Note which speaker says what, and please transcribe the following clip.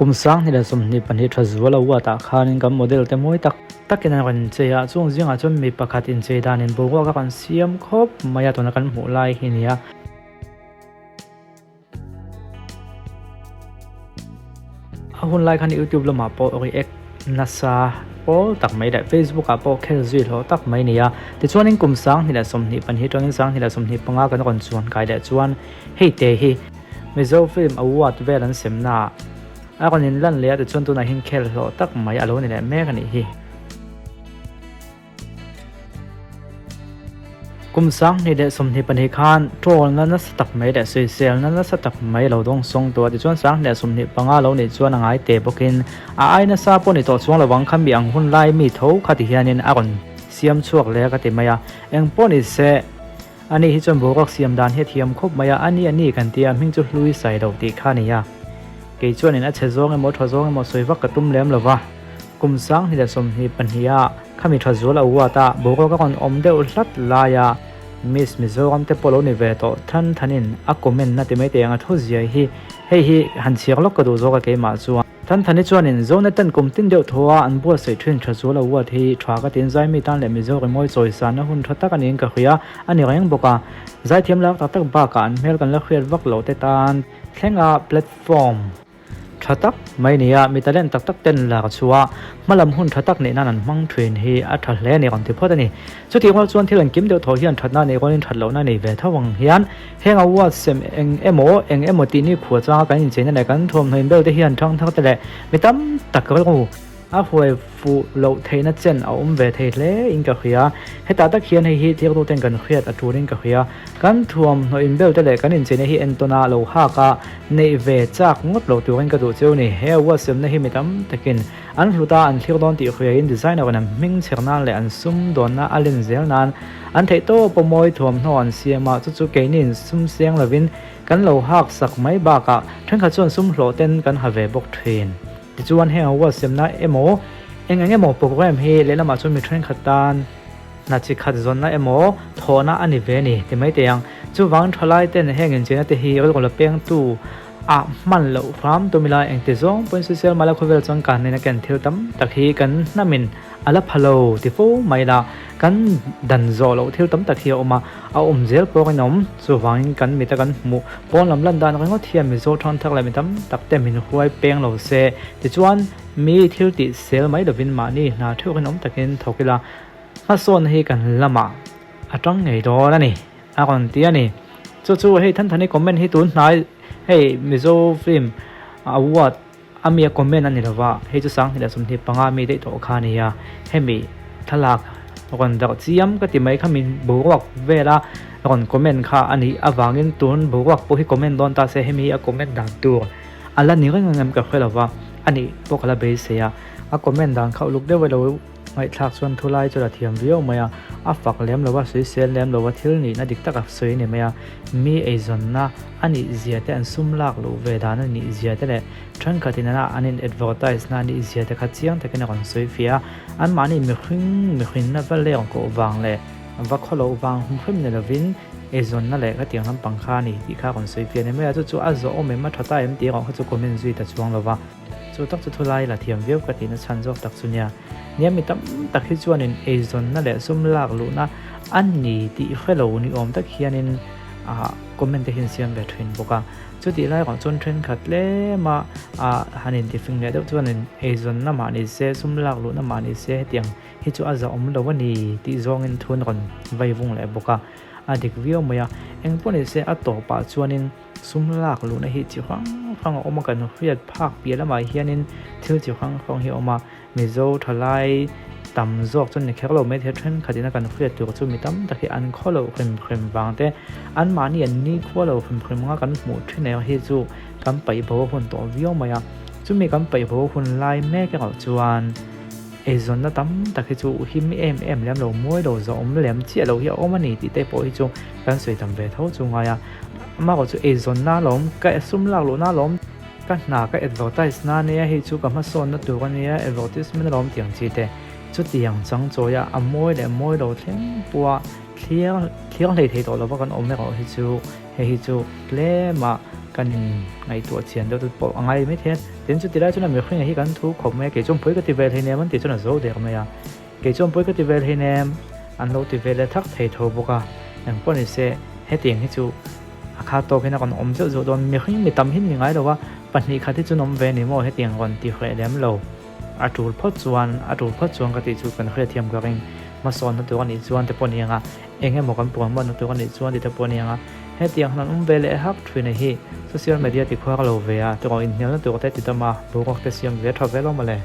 Speaker 1: Kum 2022 tha zual a uat ah khanin kan model te mawi tak takin an rawn inchei a, chung zingah chuan mi pakhat inchei danin boruak a rawn siam khawp mai a tuna kan hmuh lai hi a ni a. A hun lai khan youtube lamah pawh react nasa pawl tak mai leh facebook ah pawh khel zui hlawh tak mai a ni a, tichuanin kum 2022 atangin 2025 kan rawn chuan kai leh chuan hei te hi Mizo film award vel an sem na ah a rawn in lan leh a tichuan tunah hian khel hlawh tak mai a lo ni leh mek a nih hi. Kum 2022 khan troll na nasa tak mai leh sawisel na nasa tak mai lo dawng sawng tawh a tichuan 2025 lo nih chuan a ngai teh bawkin a ai nasa pawh ni tawh chuang lovang kha mi ang hun lai mi tho kha ti hianin a rawn siam chhuak leh a ka ti mai a engpawh ni se Ani hi chuan boruak siam dan hi a thiam khawp mai a, ani ani kan tia hming chu hlui sai lo tih kha a ni a. Kei chuanin a chhe zawng emaw tha zawng emaw sawi vak ka tum lem lo va. Kum 2022 a khami tha zual a uat a, boruak a rawn awm deuh hlat lai a, Miss Mizoram te pawh lo ni ve tawh than thanin a comment na ti mai teh ang a thu ziai hi hei hi han chhiar lawk ka duh zawk a keimah chuan. Thanthani chuanin Zonetan kum tin deuh thaw a an buatsaih thin tha zual a uat hi tha ka tin Zaimi tan leh Mizo rimawi chawisanna hun tha tak a niin ka hria a ni reng bawk a. Zaithiam lak tak tak bakah an hmel kan la hriat vak loh te tan thlenga platform tha tak mai nia mi talent tak tak ten lak chhuah hmalam hun tha tak neih nan an hmang thin hi a tha hle a ni rawn ti phawt a ni. Chutih rual chuan thil an kim deuh thaw hian thatna neih rualin that lohna nei ve tho ang hian heng a uat sem eng emaw eng emaw tih ni khua changa kan incheina leh kan thuamhnaw inbel te hian thangthar te leh mi tam tak rilru a huai fuh loh theihna chen a awm ve thei hle in ka hria. Hetah tak hian hei hi thilru ten kan hriat a tul in ka hria. Kan thuamhnaw inbel te leh kan incheina hi entawn a lo hak a neih ve chak ngawt lo turin ka duh cheu ni. He a uat semna hi mi tam takin An hlut a, an thlir dawn tih hriaiin designer in an hming chher nan leh an sum dawnna a len zel nan an theih tawp a mawi thuamhnaw an siam a, chu chu keiniin sum siang lovin kan lo hak sak mai bakah thenkhat chuan sum hlawh ten kan ha ve bawk thin. Tichuan heng a uat semna emaw eng eng emaw program hi lehlamah chuan mi thenkhat tan hna chi khat zawnna emaw thawhna a ni ve a ni ti mai teh ang. Chuvang thalai ten heng incheina te hi rilru la pengtu Ah hman loh hram tum ila engti zawng pawhin social mala khawvel chuan kan nena ken thil tam tak hi kan hnamin a la pha lo ti fo mai la, kan dan zawh loh thil tam tak hi a awm a, a awm zel pawh in a awm, chuvangin kan mita kan hmuh pawn lam lan dan ringawt hian Mizo thangthar leh mi tam tak te min huai peng lo se, tichuan mi thil tih sel mai lovin mahni hna theuh rinawm takin thawk ila hmasawn hi kan lamah a tang ngei dawn a ni. A rawn ti a ni. Chu chu hei Thanthani comment hi tun hnai hei Mizo film award a mi a comment a ni lova, hei chu 2025 mi daih tawh kha a ni a, hemi thlalak rawn darh chiam ka ti mai kha min boruak vela rawn comment kha a nih avangin tun boruak pawh hi comment dawn ta se hemi hi a comment dan tur a la ni reng ang em ka hre lova, a nih pawh ka la beisei a, a comment dan kha uluk deuh ilo. Ngaihthlak chuan thu lai chu la thiam viau mai a, a fak lem lo a, sawisel lem lo a, thil nihna dik tak a sawi a ni mai a. Mi eizawnna a nih zia te, an sum lak luh ve dan a nih zia te leh thenkhatin an an in advertise na a nih zia te kha chiang takin a rawn sawi fiah a. Anmahni mihring mihrinna va leng koh vang leh va khaw loh vang hum hrim ni lovin eizawnna leh khatiang lampang kha a ni tih kha a rawn sawi fiah a ni mai a. Chu chu a zawhawm em a tha ta em tih erawh kha chu comment zui ta chuang lo va. Chu tak chu thulai la thiam viau ka tihna chhan zawk tak chu nia. Nia mi tam tak hi chuanin eizawnna leh sum lak luhna a ni tih hre lo ni awm tak hianin ah comment te hi an siam ve thin bawk a. Chutih lai erawh chuan thenkhat tlema ah han intifing leh deuh chuanin eizawnna mah ni se sum lak luhna mah ni se hetiang hi chu a zahawm lo a ni tih zawngin thu an rawn vai vung leh bawk a. A dik viau mai a. Engpawh ni se a tawpah chuanin. Sum lak luhna hi chi hrang hrang a awm a, kan hriat phak piah lamah hianin thil chi hrang hrang hi a awm a, Mizo thalai tam zawk chuan ni kher lo mai thei a, thenkhatin a kan hriat tur chu mi tam tak hi an khaw loh hrim hrim vang te, anmahni an ni khua lo hrim hrim anga kan hmuh thin erawh hi chu kan paih bo a hun tawh viau mai a, chumi kan paih bo hun lai mek erawh chuan eizawnna tam tak hi chu him em em lem lo, mawi lo zawhawm lem chiah lo hi a awm a ni tih te pawh hi chu kan sawi tam ve tho chu ngai a. Amah chu eizawnna alawm, ka sum lak luhna alawm, ka hna ka advertise na ania hei chu ka hmasawnna tur ania advertisement alawm tih ang chi te. Chutiang chang chawia a mawi leh mawi lo thleng pawha thlir thlir hlei thei tawh lova kan awm erawh hi chu hei hi chu tlema. Kan in ngaihtuah chian deuh te pawh a ngai mai thei a. Tin, chuti lai chuan a mihring hi kan thu khawp mai a, kei chuan pawi ka ti vel hleinem an tih chuan a zo der mai a. Kei chuan pawi ka ti vel hleinem an lo ti ve leh thak thei tho bawk a. Engpawh ni se, hetiang hi chu a kha tawk hian a rawn awm zeuh zeuh dawn. Mihring mi tam hi ni ngai lo a, 2 khat hi chu an awm ve ni maw hetiang rawn ti hreh lem lo. A tul phawt chuan, a tul phawt chuan ka tih chu kan hriatthiam ka ring. Hmasawnna tur a nih chuan te pawh ni ang a, eng emaw kan puanmuatna tur a nih chuan ti te pawh ni ang a. Hetiang han awm ve leh hak thin a hi social media ti khuar lo ve a, tiraw inhnialna tur te ti dam a, boruak te siam ve tha ve lo mawle.